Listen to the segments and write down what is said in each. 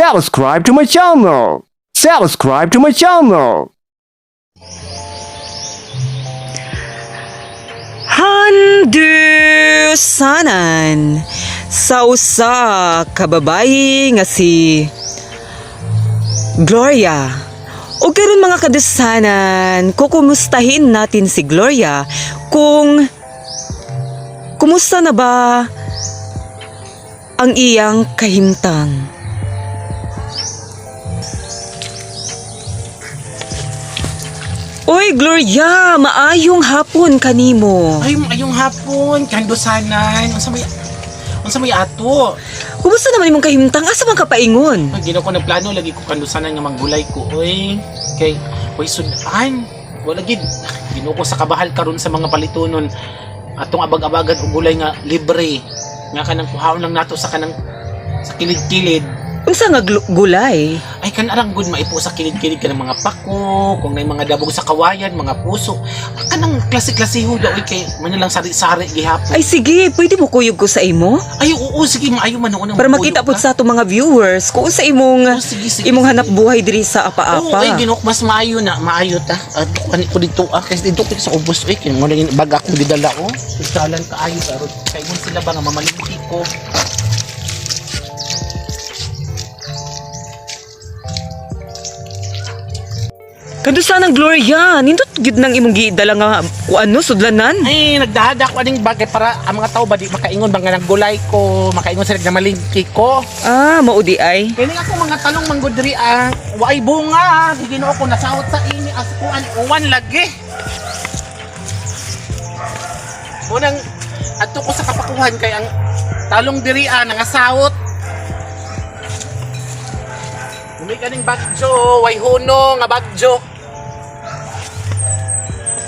Subscribe to my channel. Subscribe to my channel. Handusanan sa usa ka babayi nga si Gloria. O karon, mga kadusanan, kukumustahin natin si Gloria kung kumusta na ba ang iyang kahimtang. Oy Gloria, maayong hapon kanimo. Ay, ayong hapon, kandusanan. Unsa may ato? Kumusta naman imong kahimtang? Asa man ka paingon? Ay, ginawa ko ng plano lagi ko kandusanan nga manggulay ko oy. Kay way sudan. Wala gid. Ginoo ko sa kabahal karon sa mga palitunon. Atong abag-abagan og gulay nga libre. Nga kanang kuhaon lang nato sa kanang sa kilid-kilid. Unsa nga gulay? Ay, kan arang gud maipo sa kilid-kilid kanang mga pako, kung nay mga dabog sa kawayan, mga puso. Ah, kanang klase-klase daw oy, kay man lang sari-sari gihapon. Ay sige, pwede mo kuyog ko sa imo? Ay, oo, sige, maayo man noon ang Para makita mukuyog pud ka. sa atong mga viewers kung unsa imong Oo, sige, sige, imong sige. hanap buhay diri sa Oo, apa-apa. ay, ginok, mas maayo na, maayo ta. At kuan ko dito, ah, kasi dito ko sa ubos, ay, kaya mo na bag akong gidala, oh. Sosyalan ka ayo, pero kay mo sila ba nga mamalingki ko. Kandusan ang Gloria, nindot gyud nang imong gidala nga kuan no sudlanan. Ay, nagdahada ko aning bagay para ang mga tao ba di makaingon ba nga naggulay ko, makaingon sila na malingki ko. Ah, mao di ay. Kaya nga akong mga talong manggod diri, ah, waay bunga, ah. Ginoo ko nasawot sa ini as kuan uwan lagi. Munang adto ko sa kapakuhan kay ang talong diri, ah, nangasawot. Umi kaning bagyo, way huno nga bagyo.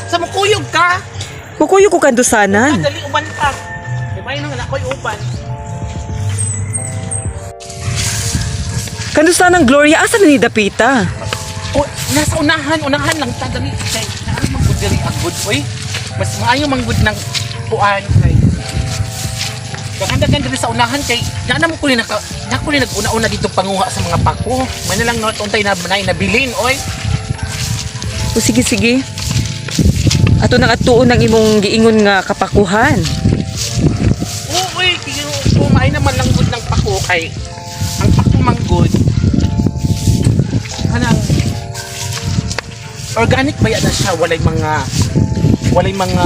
Sa mukuyog ka? Mukuyog ko kandusanan. Dali uban pa. Di ba yun nga ako'y uban? Kandusan ang Gloria, asa na ni dapita? O, nasa unahan, unahan lang ta dali kay naa man gud diri ang good oy. Mas maayo man gud ng kuan kay daghan-daghan diri sa unahan kay na namo ko ni naka na ko ni nag-una-una dito panguha sa mga pako. Man na lang no untay na na nabilin oy. O sige sige. Ato nang atuon ang imong giingon nga kapakuhan. Oo, oy, kay ko maayo naman lang gud ng pako kay ang pako man gud kanang organic ba yan na siya, walay mga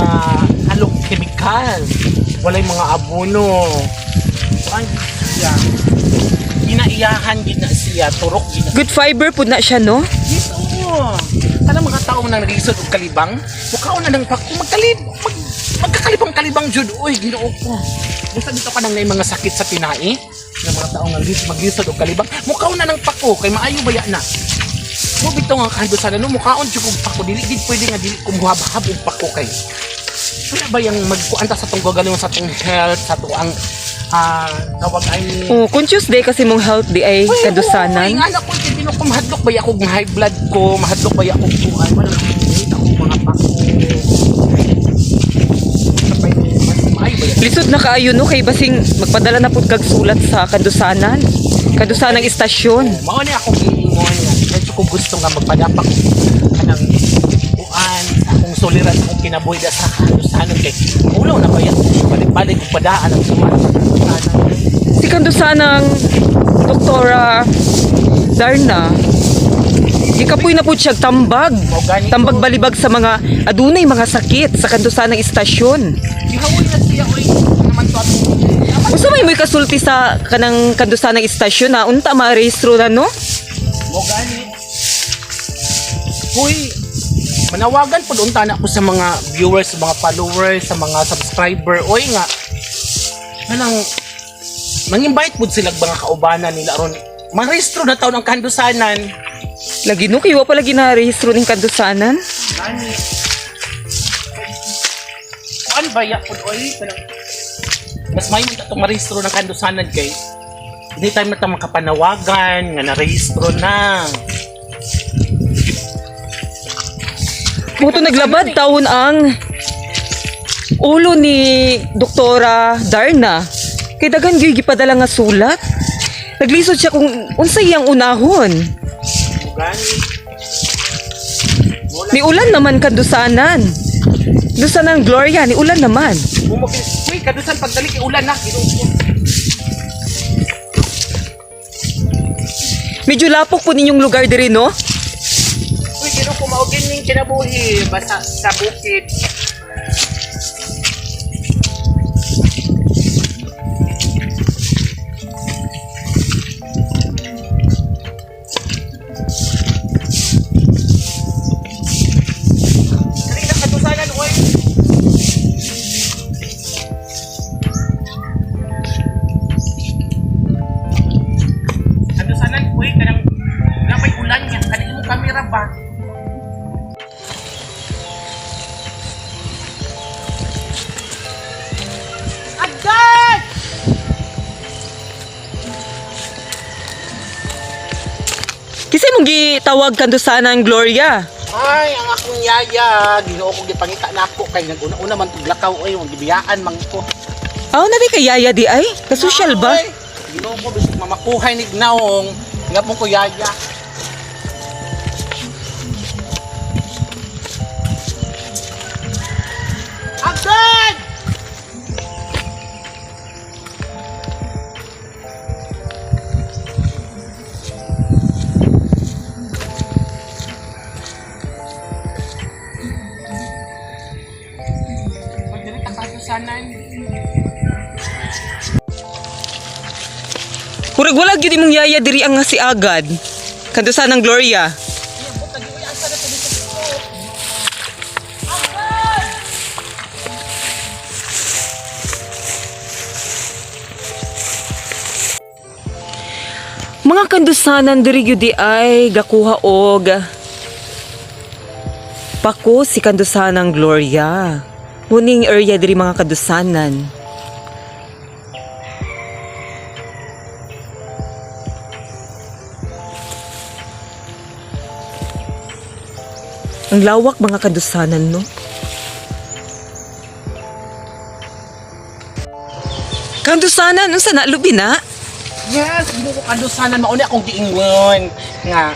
halong chemical, walay mga abono. Kuan siya, ginaiyahan gid na siya, turok gid na. Good fiber pud na siya no? Yes, oo. Kanang mga tao nang naglisod og kalibang, mukaon na ng pako, magkakalibang-kalibang jud oy, Ginoo ko. Basta dito ka nang may mga sakit sa tinai, ng mga tao nga maglisod og kalibang, mukaon na ng pako kay maayo baya na. Mo bitaw nga kandusan no, mukaon jud og pako, dili gid pwede nga dili kumuhabhab og pako kay wala ba yung magkuan ta sa tong gagalingon sa tong health, sa tong ang tawag ay Oh, conscious day kasi mong health di ay Uy, kandusanan. oo, ay, anak ko, hindi ko mahadlok ba ako high blood ko, mahadlok ba ako kuan, wala ako mga pako. Sabay, mas maayo ba yan? Lisod na kaayo no kay basing magpadala na pud kag sulat sa kandusanan. Kandusanang istasyon. Mao ni ako giingon nga, medyo ko gusto nga magpadapak kanang kuan, akong suliran sa akong kinabuhi da sa kandusanan kay ulo na ba yan? Balik-balik kong padaan ang suman sa kandusanan. Si kandusanang Doktora Darna. Gikapoy na pud siya tambag. Mao gani Tambag balibag sa mga adunay mga sakit sa kandusanang istasyon. Gihawoy na siya oy naman to atong Unsa may mo'y kasulti sa kanang kandusanang istasyon na unta marehistro na no? Mo gani. Hoy, manawagan pud unta na ako sa mga viewers, sa mga followers, sa mga subscriber. Oy nga. Kanang mangimbite pud sila mga kaubanan nila aron marehistro na taon ang kandusanan. Lagi no kay wa pa lagi na rehistro ning kandusanan. Gani. Kuan ba ya pud oy kanang mas may man atong marehistro ng kandusanan kay hindi tayo mata makapanawagan nga narehistro na. Buto naglabad taon ang ulo ni Doktora Darna. Kay daghan gyud gipadala nga sulat. Naglisod siya kung unsay iyang unahon. Gani. Ni ulan naman kandusanan. Dusanan Gloria, ni ulan naman. Bumagin. Uy, kadusan pagdali kay ulan na. Ginoo ko. Medyo lapok po ninyong lugar diri, no? Uy, ginoo ko maugin ning kinabuhi basta sa bukid. Dali na kadusanan, uy. Kadusanan, uy, kanang na may ulan niya. Kanang imong kamera ba? Agad! Kasi mong gitawag kandusanan Gloria. Ay, ang akong yaya, Ginoo ko gipangita nako kay naguna-una man tuglakaw oy, wag gibiyaan man ko. Aw na di kay Yaya di ay? Kasosyal ba? Ay, Ginoo ko bisag mamakuhay ni gnaong, nga mo ko yaya. Agad! Pagdali ka kadusanan. Murag wala gyud imong yaya diri ang nga si Agad. Kandusanan Gloria. Mga kandusanan diri gyud di ay gakuha og pako si kandusanang Gloria. Muning area diri mga kandusanan. Ang lawak mga kadusanan, no? Kandusanan, unsa na lubi na? Yes, ginoo ko kandusanan mauni akong giingon nga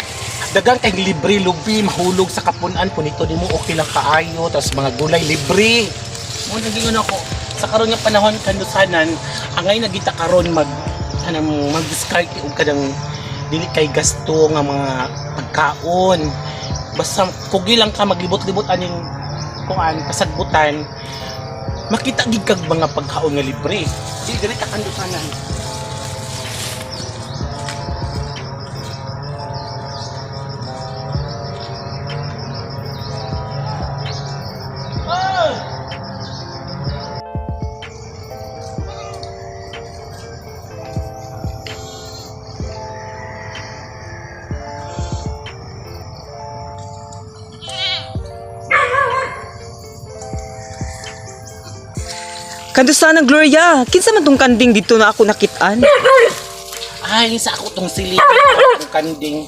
dagang kay libre lubi mahulog sa kapunan punito nimo okay lang kaayo tapos mga gulay libre. Mo nang giingon ako sa karon nga panahon kandusanan angay nagita karon mag kanang mag-discard og kanang dili kay gasto nga mga pagkaon. Basta kugi lang ka maglibot-libot aning kuan pasagbutan makita gid kag mga pagkaon nga libre. Di diri ta kandusanan. Kandusanan Gloria, kinsa man tong kanding dito na ako nakitaan? Ay, sa ako tong silingan akong kanding.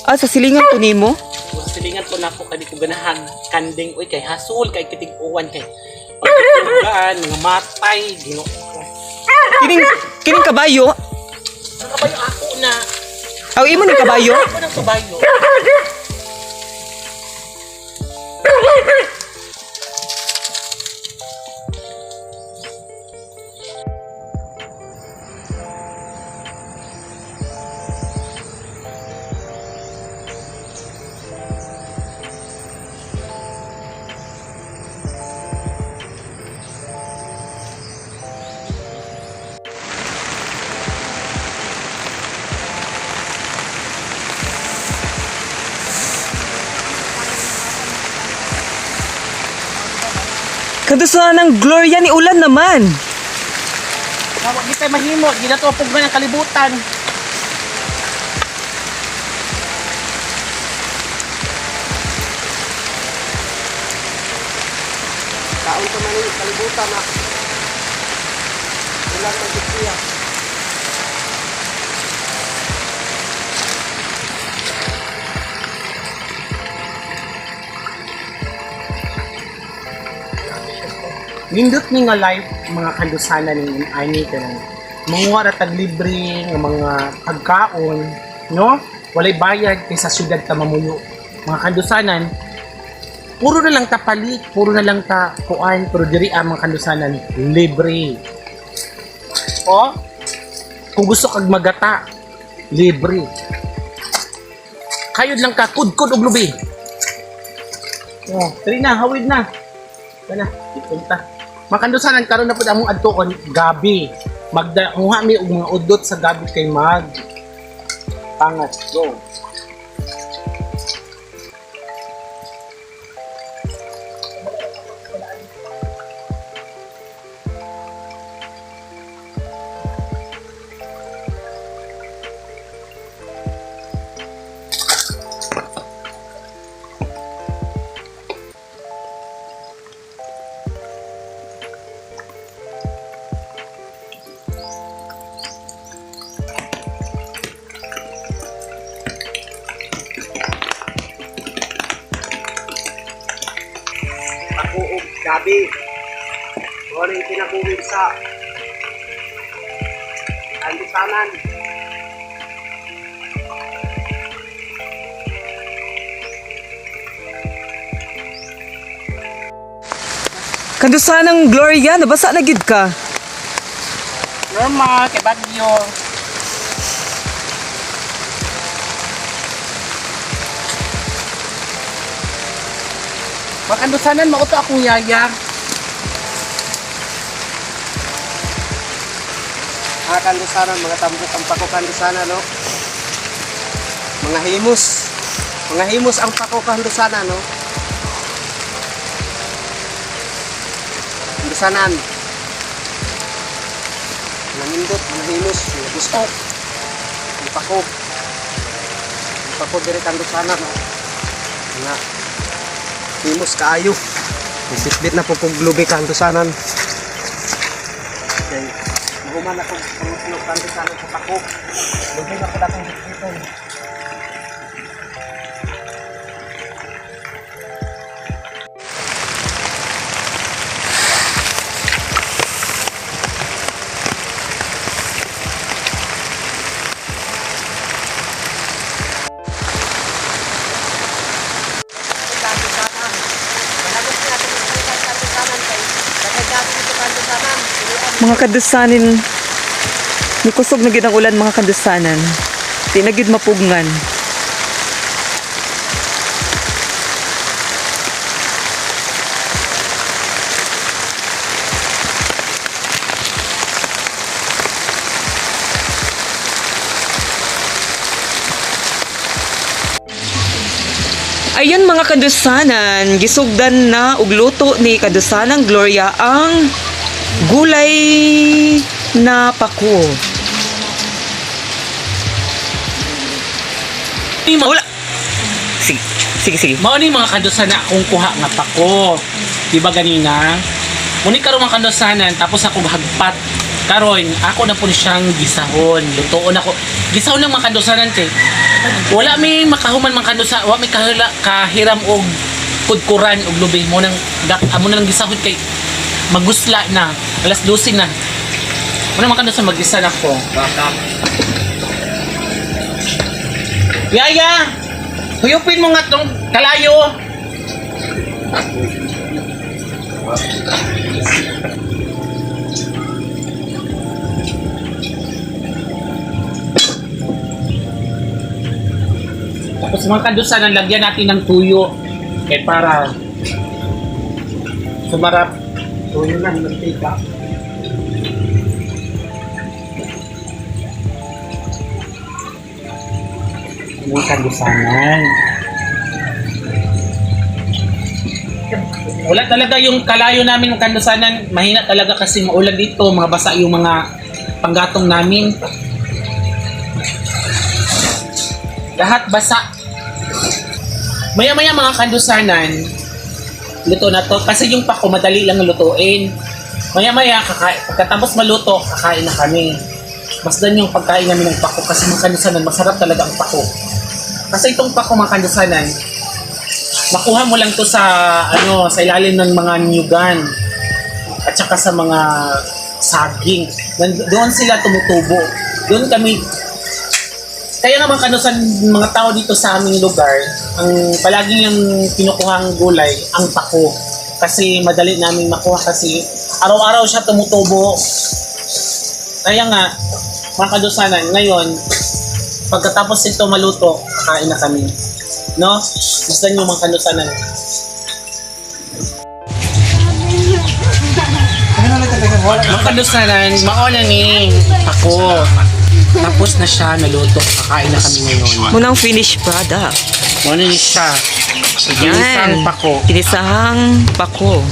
Ah, sa silingan ko nimo? Sa silingan ko na ako kay di ko ganahan kanding uy kay hasol kay kitig-uwan kay pagtugaan mga matay Ginoo ko. Kining kining kabayo? Ang kabayo ako na. Aw imo ning kabayo? Ako ng kabayo. Kandusanan Gloria ni ulan naman. Wa gitay mahimo, ginato pug ng kalibutan. Kaon pa man yung kalibutan na. Ulan man gid siya. Nindot ni nga life mga kandusanan ning ani kanang Manguha ra tag libre nga mga pagkaon, no? Walay bayad kaysa syudad ta mamuyo. Mga kandusanan, puro na lang ta palit, puro na lang ta kuan, pero diri ang mga kandusanan libre. O, kung gusto kag magata, libre. Kayod lang ka, kudkod og lubi. Oh, diri na, hawid na. Kana, ipunta. Makandusanan karon na pud among adtuon gabi. Magda nguha mi og mga udot sa gabi kay mag pangat. Go. Ako og gabi. Wala yung kinabuhi sa kandusanan. Kandusanang Gloria, nabasa na gid ka. Normal kay Bagyo. Makandusanan mao to akong yaya. Ah, kandusanan, mga tambok ang pako kandusanan, no? Mga himus. Mga himus ang pako kandusanan, no? Kandusanan. Mga nindot, mga himus, mga busok. Ang pako. Ang pako diri kandusanan, no? Mga himus kaayo. Bitbit na po kong glubi kandusanan. Okay. Mahuman ako pangutlog kandusanan sa pako. Lubi na po akong bitbiton. Mga kadusanin, nikusog na gid ang ulan, mga kadusanan. Di na gid mapugngan. Ayun, mga kadusanan, gisugdan na og luto ni Kadusanang Gloria ang gulay na pako. Wala. Sige, sige, sige. Mao ni mga kandusanan akong kuha nga pako. Di ba ganina? Muni karon mga kandusanan tapos ako hagpat. Karon ako na po siyang gisahon. Lutoon ako. Gisahon lang mga kandusanan kay wala mi makahuman mga kandusanan, wa mi kahila, kahiram og kudkuran og lubi mo nang amo na lang gisahon kay magusla na alas 12 na. Muna mga kandusanan magisa na ko. Yaya! Huyupin mo nga tong kalayo. Tapos mga kandusanan, lagyan natin ng tuyo. Kaya para sumarap. Tuyo na, mantika. Mga kandusanan. Wala talaga yung kalayo namin ng kandusanan. Mahina talaga kasi maulan dito. Mga basa yung mga panggatong namin. Lahat basa. Maya-maya mga kandusanan, luto na to. Kasi yung pako, madali lang lutuin. Maya-maya, pagkatapos maluto, kakain na kami. Masdan yung pagkain namin ng pako kasi mga kandusanan, masarap talaga ang pako. Kasi itong pako mga kandusanan, makuha mo lang to sa ano, sa ilalim ng mga nyugan at saka sa mga Saging. Doon sila tumutubo. Doon kami, kaya nga, mga kanusan, mga tao dito sa aming lugar, ang palaging yung kinukuhang gulay, ang pako. Kasi madali namin makuha kasi araw-araw siya tumutubo. Kaya nga, mga kadusanan, ngayon, pagkatapos ito maluto, kakain na kami. No? Basta nyo, mga kadusanan. Mga kadusanan, mauna ni ako. Tapos na siya, naluto. Kakain na kami ngayon. Munang finished product. Mauna ni siya. Ginisang pako. Ginisahang pako.